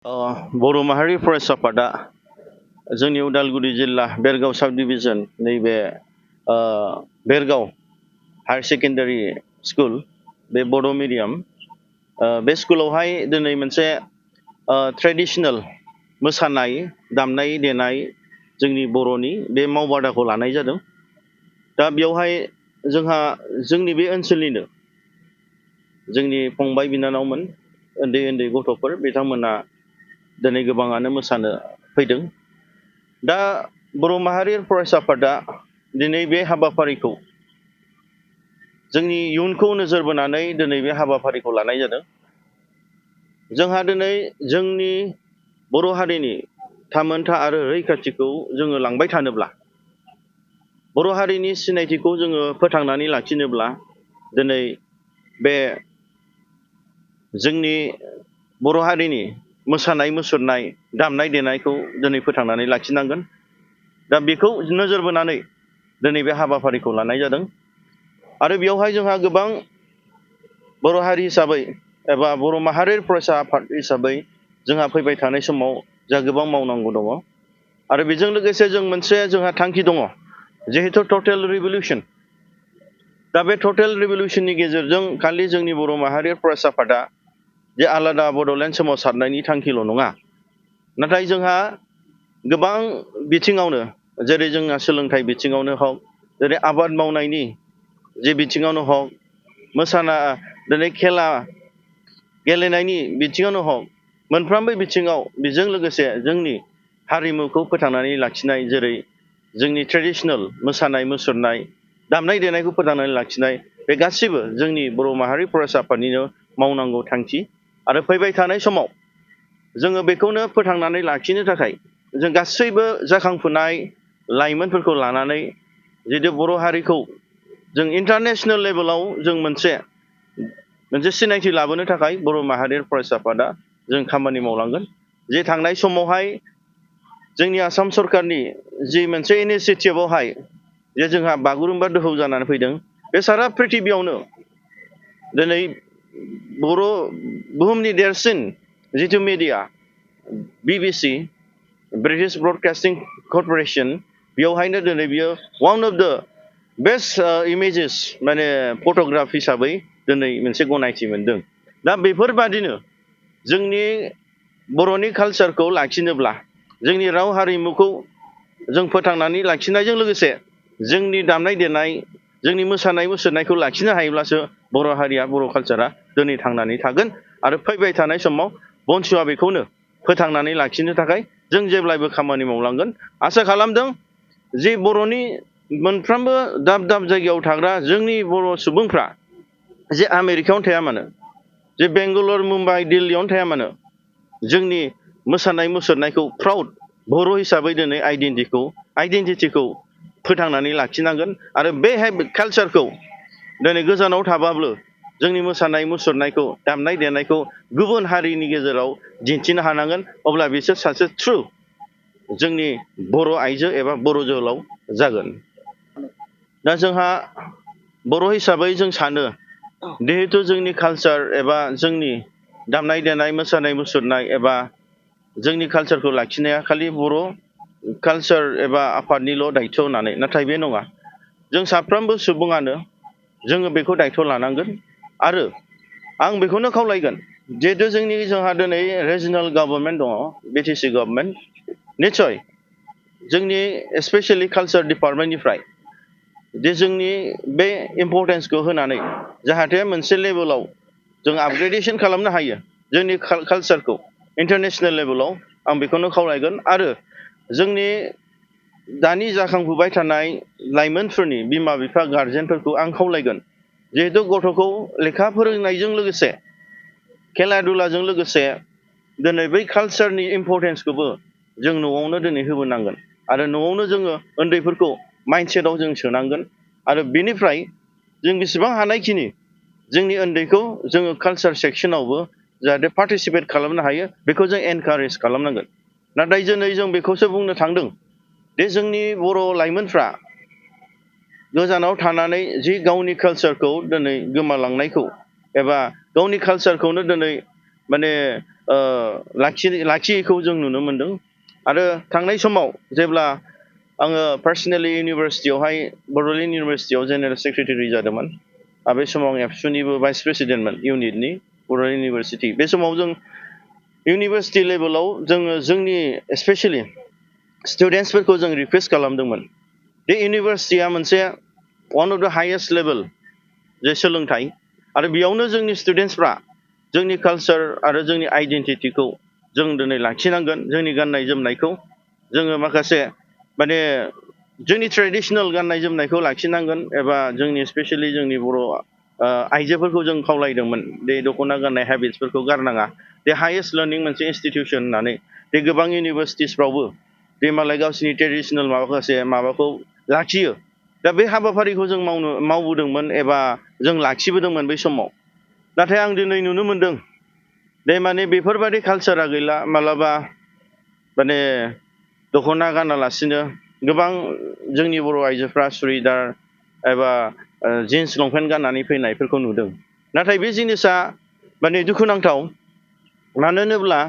बर' माहारि फरायसा आफादा जोंनि उदालगुरि जिल्ला बेरगाव साब डिभिजन नैबे बेरगाव हायार सेकेन्डारि स्कुल बे बड' मिडियाम बे स्कुलावहाय दिनै मोनसे ट्रेडिसनेल मोसानाय दामनाय देनाय जोंनि बर'नि बे मावबादाखौ लानाय जादों। दा बेयावहाय जोंहा जोंनि बे ओनसोलनिनो जोंनि फंबाय बिनानावमोन उन्दै उन्दै गथ'फोर बिथांमोना दिनै गोबाङानो मोसानो फैदों। दा बर' माहारि फरायसा आफादा दिनै बे हाबाफारिखौ जोंनि इयुनखौ नोजोर बोनानै दिनै बे हाबाफारिखौ लानाय जादों। जोंहा दिनै जोंनि बर' हारिनि थामोनथा आरो रैखाथिखौ जोङो लांबाय थानोब्ला, बर' हारिनि सिनायथिखौ जोङो फोथांनानै लाखिनोब्ला दिनै बे जोंनि बर' हारिनि मोसानाय मुसुरनाय दामनाय देनायखौ दिनै फोथांनानै लाखिनांगोन। दा बेखौ नोजोर बोनानै दिनै बे हाबाफारिखौ लानाय जादों। आरो बेयावहाय जोंहा गोबां बर' हारि हिसाबै एबा बर' माहारि फरायसा आफाद हिसाबै जोंहा फैबाय थानाय समाव जोंहा गोबां मावनांगौ दङ। आरो बेजों लोगोसे जोंहा थांखि दङ, जिहेथु टटेल रिभलिउसन। दा बे टटेल रिभलिउसननि गेजेरजों खालि जोंनि बर' माहारि फरायसा आफादा जे आलादा बड'लेण्ड सोमावसारनायनि थांखिल' नङा, नाथाय जोंहा गोबां बिथिङावनो, जेरै जोंहा सोलोंथाइ बिथिङावनो हक, जेरै आबाद मावनायनि जे बिथिङावनो हक, दिनै खेला गेलेनायनि बिथिङावनो हक, मोनफ्रोमबो बिथिङाव बेजों लोगोसे जोंनि हारिमुखौ फोथांनानै लाखिनाय, जेरै जोंनि ट्रेडिसनेल मोसानाय मुसुरनाय दामनाय देनायखौ फोथांनानै लाखिनाय, बे गासैबो जोंनि बर' माहारि फरायसा आफादनिनो मावनांगौ थांखि। आरो फैबाय थानाय समाव जोङो बेखौनो फोथांनानै लाखिनो थाखाय जों गासैबो जाखांफुनाय लाइमोनफोरखौ लानानै जितु बर' हारिखौ जों इन्टारनेसनेल लेभेलाव जों मोनसे सिनायथि लाबोनो थाखाय बर' माहारि फरायसा आफादा जों खामानि मावलांगोन। जे थांनाय समावहाय जोंनि आसाम सरकारनि जि मोनसे इनिसियेटिभआवहाय जे जोंहा बागुरुम्बा दोहौ जानानै फैदों, बे सारा प्रिथिबियावनो दिनै बुहुमनि देरसिन जिथु media BBC British broadcasting corporation, बेयावहायनो दिनै बियो वान अफ द बेस्ट इमेजेस माने फट'ग्राफ हिसाबै दिनै मोनसे गनायथि मोनदों। दा बेफोरबादिनो जोंनि बर'नि कालसारखौ लाखिनोब्ला, जोंनि राव हारिमुखौ जों फोथांनानै लाखिनायजों लोगोसे जोंनि दामनाय देनाय, जोंनि मोसानाय मुसुरनायखौ लाखिनो हायोब्लासो बर' हारिया, बर' कालसारा दिनै थांनानै थागोन। आरो फैबाय थानाय समाव बंस'आ बेखौनो फोथांनानै लाखिनो थाखाय जों जेब्लायबो खामानि मावलांगोन। आसा खालामदों जे बर'नि मोनफ्रोमबो दाब दाब जायगायाव थाग्रा जोंनि बर' सुबुंफ्रा जे आमेरिकायावनो थाया मानो, जे बेंगालर, मुम्बाइ, दिल्लीयावनो थाया मानो, जोंनि मोसानाय मुसुरनायखौ प्राउड बर' हिसाबै दिनै आइडेन्टिटिखौ फोथांनानै लाखिनांगोन। आरो बे कालसारखौ दिनै गोजानाव थाबाबो जोंनि मोसानाय मुसुरनायखौ दामनाय देनायखौ गुबुन हारिनि गेजेराव दिन्थिनो हानांगोन। अब्ला बिसोर सासे ट्रु जोंनि बर' आइजो एबा बर' जोहोलाव जागोन। दा जोंहा बर' हिसाबै जों सानो, जिहेथु जोंनि कालसार एबा जोंनि दामनाय देनाय मोसानाय मुसुरनाय एबा जोंनि कालसारखौ लाखिनाया खालि बर' कालसार एबा आफादनिल' दायथ' होननानै, नाथाय बे नङा। जों साफ्रोमबो सुबुङानो जोङो बेखौ दायथ' लानांगोन। आरो आं बेखौनो खावलायगोन, जिहेतु जोंहा दिनै रिजनेल गभर्नमेन्ट दङ, BTC गभर्नमेन्ट, निस्सय जोंनि स्पेसियेलि कालसार डिपार्टमेन्टनिफ्राय जे जोंनि बे इम्परटेन्सखौ होनानै जाहाथे मोनसे लेभेलाव जों आपग्रेडेसन खालामनो हायो जोंनि कालसारखौ इन्टारनेसनेल लेभेलाव, आं बेखौनो खावलायगोन। आरो जोंनि दानि जाखांफुबाय थानाय लाइमोनफोरनि बिमा बिफा गारजेनफोरखौ आं खावलायगोन, जिहेतु गथ'खौ लेखा फोरोंनायजों लोगोसे खेला दुलाजों लोगोसे दिनै बै कालसारनि इम्परटेन्सखौबो जों न'आवनो दिनै होबोनांगोन। आरो न'आवनो जोङो उन्दैफोरखौ माइन्डसेटआव जों सोनांगोन। आरो बेनिफ्राय जों बेसेबां हानायखिनि जोंनि उन्दैखौ जोङो कालसार सेक्सनावबो जाहाथे पार्टिसिपेट खालामनो हायो, बेखौ जों एनकारेज खालामनांगोन। नाथाय दिनै जों बेखौसो बुंनो थांदों दे जोंनि बर' लाइमोनफ्रा गोजानाव थानानै जि गावनि कालसारखौ दिनै गोमालांनायखौ एबा गावनि कालसारखौनो दिनै माने लाखियैखौ जों नुनो मोनदों आरो थांनाय समाव जेब्ला आङो पार्सनेलि इउनिभारसिटियावहाय बड'लेण्ड इउनिभारसिटियाव जेनेरेल सेक्रेटारि जादोंमोन बे समाव आं एबसुनिबो भाइस प्रेसिडेन्टमोन इउनिटनि बड'लेण्ड इउनिभारसिटि बे समाव जों इउनिभारसिटि लेभेलाव जोङो जोंनि स्पेसियेलि स्टुडेन्टसफोरखौ जों रिकुवेस्ट खालामदोंमोन बे इउनिभारसिटिया मोनसे वान अफ द हाइएस्ट लेभेल जे सोलोंथाइ आरो बेयावनो जोंनि स्टुडेन्टसफ्रा जोंनि कालचार आरो जोंनि आइडेन्टिटिखौ जों दिनै लाखिनांगोन जोंनि गाननाय जोमनायखौ जोङो माखासे माने जोंनि ट्रेडिसनेल गाननाय जोमनायखौ लाखिनांगोन एबा जोंनि स्पेसियेलि जोंनि बर' आइजोफोरखौ जों खावलायदोंमोन बे दख'ना गाननाय हेबिट्सफोरखौ गारनाङा बे हाइएस्ट लार्निं मोनसे इनस्टिटिउसन होननानै बे गोबां इउनिभारसिटिसफ्रावबो बे मालाय गावसिनि ट्रेडिसनेल माखासे माबाखौ लाखियो दा बे हाबाफारिखौ जों मावबोदोंमोन एबा जों लाखिबोदोंमोन बै समाव नाथाय आं दिनै नुनो मोनदों दे माने बेफोरबायदि कालचारा गैला मालाबा माने दख'ना गानालासिनो गोबां जोंनि बर' आइजोफ्रा सुरिदार एबा जिन्स लंपेन्ट गाननानै फैनायफोरखौ नुदों नाथाय बे जिनिसा माने दुखुनांथाव मानो होनोब्ला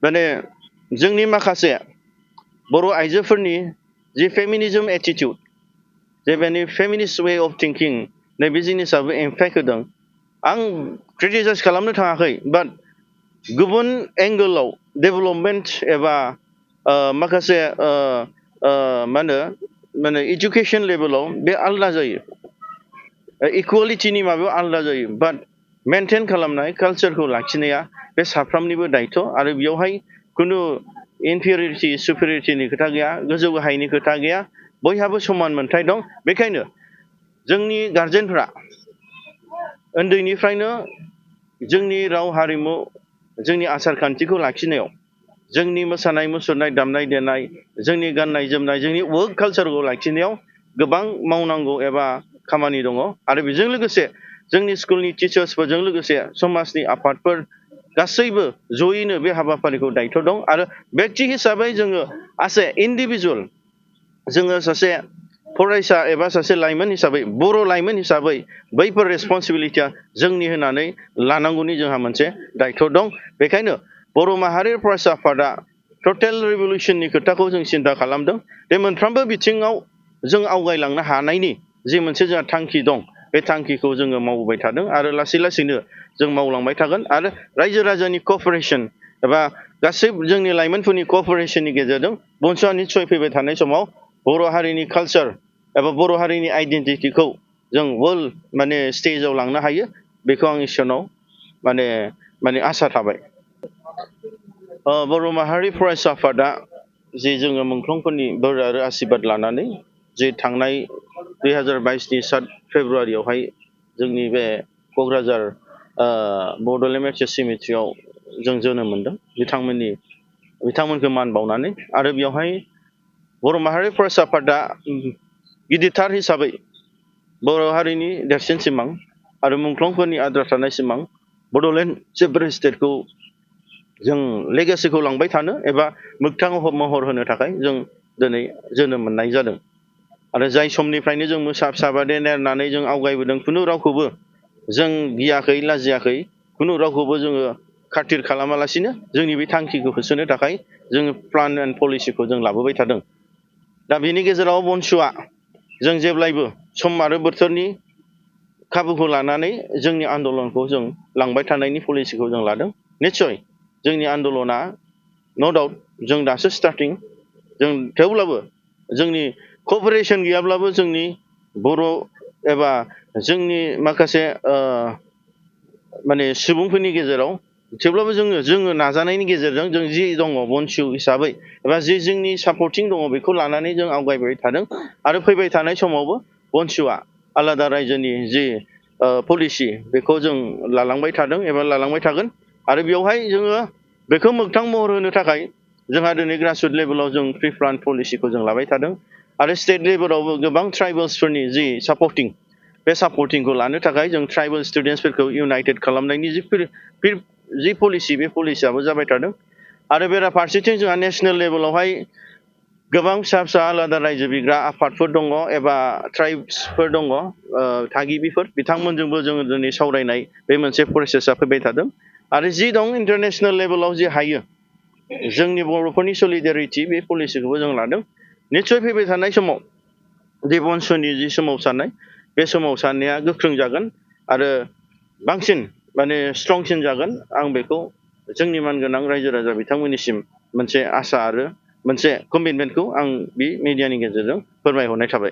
माने जोंनि माखासे बर' आइजोफोरनि जि फेमिनिजम एटिटिउड जे माने फेमिनिस्ट वे अफ थिंकिं नैबे जिनिसाबो इम्पेक्ट होदों आं क्रिटिसाइज खालामनो थाङाखै बाट गुबुन एंगोलाव डेभेलपमेन्ट एबा माखासे मा होनो माने इडुकेसन लेभेलाव बे आलदा जायो इकुवेलिटिनि माबायाव आलदा जायो बाट मेनटेन खालामनाय कालचारखौ लाखिनाया बे साफ्रोमनिबो दायथ' आरो बेयावहाय खुनु इनफेरियरिटि सुपेरियरिटिनि खोथा गैया गोजौ गाहायनि खोथा गैया बयहाबो समान मोन्थाय दं बेखायनो जोंनि गार्जेनफ्रा उन्दैनिफ्रायनो जोंनि राव हारिमु जोंनि आसार खान्थिखौ लाखिनायाव जोंनि मोसानाय मुसुरनाय दामनाय देनाय जोंनि गाननाय जोमनाय जोंनि वर्क कालचारखौ लाखिनायाव गोबां मावनांगौ एबा खामानि दङ आरो बेजों लोगोसे जोंनि स्कुलनि टिचार्सफोरजों लोगोसे समाजनि आफादफोर गासैबो जयैनो बे हाबाफारिखौ दायथ' दं आरो व्यक्ति हिसाबै जोङो एस ए इन्डिभिजुवेल जोङो सासे फरायसा एबा सासे लाइमोन हिसाबै बर' लाइमोन हिसाबै बैफोर रेसपन्सिबिलिटिया जोंनि होनानै लानांगौनि जोंहा मोनसे दायथ' दं बेखायनो बर' माहारि फरायसा आफादा टटेल रिभलिउसननि खोथाखौ जों सिन्था खालामदों बे मोनफ्रोमबो बिथिङाव जों आवगायलांनो हानायनि जि मोनसे जोंहा थांखि दं बे थांखिखौ जोङो मावबोबाय थादों आरो लासै लासैनो जों मावलांबाय थागोन आरो रायजो राजानि क'अपारेसन एबा गासै जोंनि लाइमोनफोरनि क'अपारेसननि गेजेरजों बंस'आ निस्सय फैबाय थानाय समाव बर' हारिनि कालचार एबा बर' हारिनि आइडेन्टिटिखौ जों वर्ल्ड माने स्टेजाव लांनो हायो बेखौ आं इसोरनाव माने आसा थाबाय बर' माहारि फरायसा आफादा जे जोङो मुंख्लंफोरनि बोर आरो आशीर्बाद लानानै जे थांनाय 2022नि 7 फेब्रुवारियावहाय जोंनि बे क'क्राझार बड'लेण्ड मेट्रिक सिमेट्रियाव जों जोनोम मोनदों बिथांमोनखौ मान बावनानै आरो बेवहाय बर' माहारि फरायसा आफादा गिदिरथार हिसाबै बर' हारिनि देरसिन सिमां आरो मुंख्लंफोरनि आद्रा थानाय सिमां बड'लेण्ड सेपारेट स्टेटखौ जों लेगासिखौ लांबाय थानो एबा मोगथां महर होनो थाखाय जों दिनै जोनोम मोननाय जादों आरो जाय समनिफ्रायनो जों मोसा फिसाबादि नेरनानै जों आवगायबोदों खुनु रावखौबो जों गियाखै लाजियाखै खुनु रावखौबो जोङो खाथिर खालामालासिनो जोंनि बे थांखिखौ होसोनो थाखाय जोङो प्लान एन्ड पलिसिखौ जों लाबोबाय थादों दा बेनि गेजेराव बंस'आ जों जेब्लायबो सम आरो बोथोरनि खाबुखौ लानानै जोंनि आन्दलनखौ जों लांबाय थानायनि पलिसिखौ जों लादों निस्सय जोंनि आन्दलना नो डाउट जों दासो स्टार्टिं जों थेवब्लाबो जोंनि क'अपारेसन गैयाब्लाबो जोंनि बर' एबा जोंनि माखासे माने सुबुंफोरनि गेजेराव थेवब्लाबो जोङो नाजानायनि गेजेरजों जों जि दङ बंसु हिसाबै एबा जि जोंनि सापर्टिं दङ बेखौ लानानै जों आवगायबाय थादों आरो फैबाय थानाय समावबो बंसुआ आलादा रायजोनि जि पलिसि बेखौ जों लालांबाय थादों एबा लालांबाय थागोन आरो बेवहाय जोङो बेखौ मोगथां महर होनो थाखाय जोंहा दिनै ग्रासरुट लेभेलाव जों प्रि प्लान पलिसिखौ जों लाबाय थादों आरो स्टेट लेभेलावबो गोबां ट्राइबेल्सफोरनि जि सापर्टिं बे सापर्टिंखौ लानो थाखाय जों ट्राइबेल स्टुडेन्टसफोरखौ इउनाइटेड खालामनायनि जि पलिसि बे पलिसियाबो जाबाय थादों आरो बेराफारसेथिं जोंहा नेसनेल लेभेलावहाय गोबां फिसा फिसा आलादा रायजो बिग्रा आफादफोर दङ एबा ट्राइब्सफोर दङ थागिबिफोर बिथांमोनजोंबो जोङो दिनै सावरायनाय बे मोनसे प्रसेसा फैबाय थादों आरो जि दं इन्टारनेसनेल लेभेलाव जि हायो जोंनि बर'फोरनि सलिडारिटि बे पलिसिखौबो जों लादों निस्सय फैबाय थानाय समाव देबनसनि जि सोमावसारनाय बे सोमावसारनाया गोख्रों जागोन आरो बांसिन माने स्ट्रंसिन जागोन आं बेखौ जोंनि मानगोनां रायजो राजा बिथांमोननिसिम मोनसे आसा आरो मोनसे कमिटमेन्टखौ आं बे मिडियानि गेजेरजों फोरमायहरनाय थाबाय